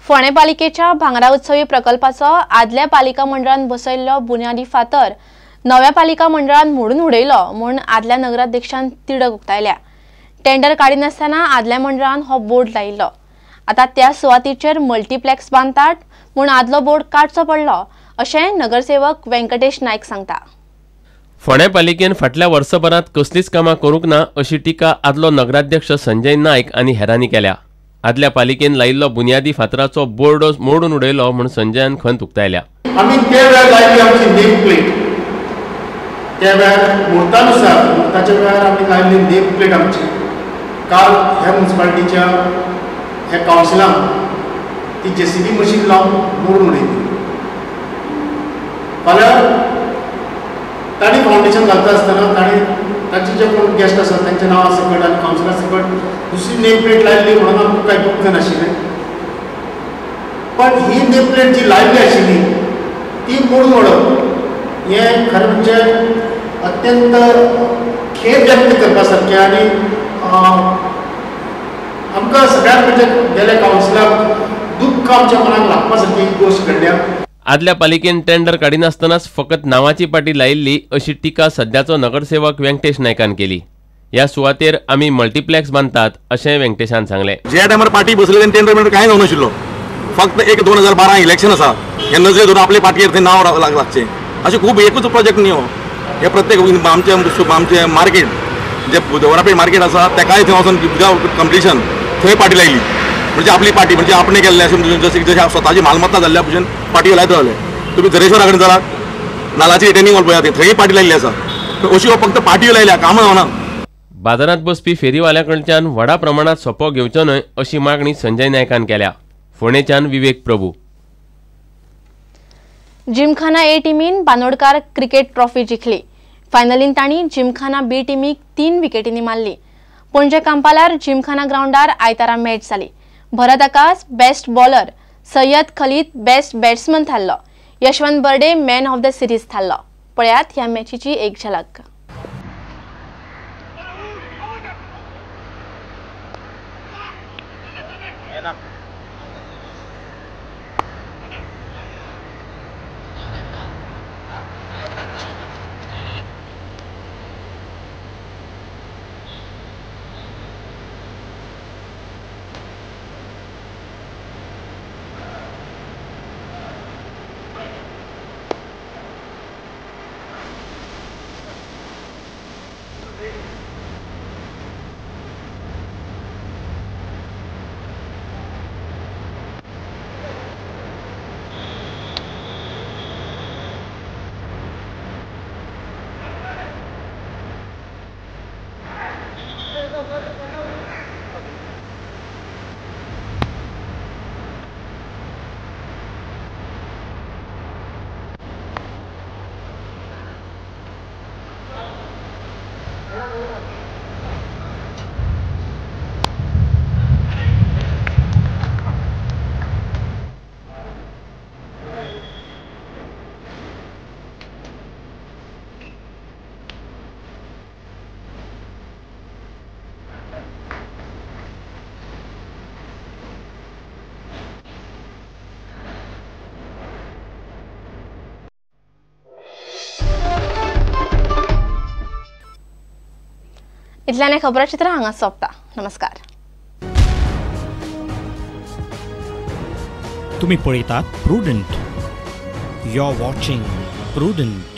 फोंडें पालिकेच्या भांगरा उत्सवी प्रकल्पाचो आदल्या पालिका मंडळान बसयल्लो बुन्यादी फातर नव्या पालिका मंडळान मोडून उडयलो म्हूण आदल्या नगराध्यक्षान तिडक उक्तायल्या। टेंडर काडिनासतना आदल्या मंडळान हो बोर्ड लायिल्लो। आतां त्या सुवातीचेर मल्टिप्लेक्स बांदतात म्हूण आदलो बोर्ड काडचो पडलो अशें नगरसेवक व्यंकटेश नायक सांगता। फोंडें पालिकेन फाटल्या वर्सभरांत कसलीच कामां करूंक ना अशी टिका आदलो नगराध्यक्ष संजय नायक आनी हेरांनी केल्या। आदल्या पालिकेन लायिल्लो बुन्यादी फातराचो बोर्ड मोडून उडयलो म्हूण संजयान खंत उक्तायल्या। आमी त्या वेळार लायली आमची नेम प्लेट, त्या वेळार मुहूर्तानुसार मुहूर्ताच्या वेळार आमी लायल्ली नेम प्लेट आमची काल ह्या म्युनिसिपालिटीच्या ह्या कावन्सिलान ती जेसीबी मशीन लावन मोडून उडयली। फाल्यां तांणी फावंडेशन घालता आसतना तांणी तांचे जे कोण गेस्ट आसात तांच्या नांवा सकट आनी कावन्सिला सकट दुसरी नेम प्लेट लायल्ली म्हणून आमकां कांय दुख्ख नाशिल्लें, पण ही नेम प्लेट जी लायल्ली आशिल्ली ती मोडून उडोवप हें खरें म्हणजे अत्यंत खेद व्यक्त करपा सारकें आनी आमकां सगळ्यांत म्हणजे गेल्या कावन्सिलाक दुख्ख आमच्या मनाक लागपा सारकी ही गोश्ट घडल्या। आदल्या पालिकेन टेंडर काडिनासतनाच फकत नांवाची पाटी लायिल्ली अशी टिका सद्याचो नगरसेवक व्यंकटेश नायकान केली। ह्या सुवातेर आमी मल्टिप्लेक्स बांदतात अशें व्यंकटेशान सांगलें। ज्या टायमार पाटी बसले तेन्ना टेंडर बिंडर कांय जावं नाशिल्लो, फक्त एक 2012 इलेक्शन आसा हे नजरे धरून आपले पाटयेर थंय नांव लागचें अशें खूब एकूच प्रोजेक्ट न्ही हो, हे प्रत्येक आमचे आमचे मार्केट जे देवरापेठ मार्केट आसा तेकाय थंय वचून विदाउट कंप्लिशन थंय पाटी लायली, म्हणजे आपली पाटी म्हणजे आपणे केल्ले अशें जशें जशें स्वताची मालमत्ता जाल्ल्या भशेन पाटी लायत रावले। तुमी झरेश्वरा कडेन चलात, नालाची रिटेनिंग वॉल पळयात थंय पाटी लायिल्ली आसा, अशी फक्त पाटयो लायल्या कामां जावना। बाजारांत बसपी फेरीवाल्या कडच्यान व्हडा प्रमाणात सोपो घेवचो न्हय अशी मागणी संजय नायकान केल्या। फोंडेच्यान विवेक प्रभू। जिमखाना ए टीमीन बांदोडकार क्रिकेट ट्रॉफी जिखली। फायनलीन तांणी जिमखाना बी टीमीक 3 विकेटींनी मारली। पणजे कांपालार जिमखाना ग्रावंडार आयतारा मॅच जाली। Bharat Akash best bowler, Syed Khalid best batsman थारलो, Yashwant Barde man of the series थारलो। पळयात ह्या मॅचीची एक झलक। इतल्याने खबराचित्र हांगा सोंपता। नमस्कार। तुम्ही पळयतात Prudent. You are watching Prudent.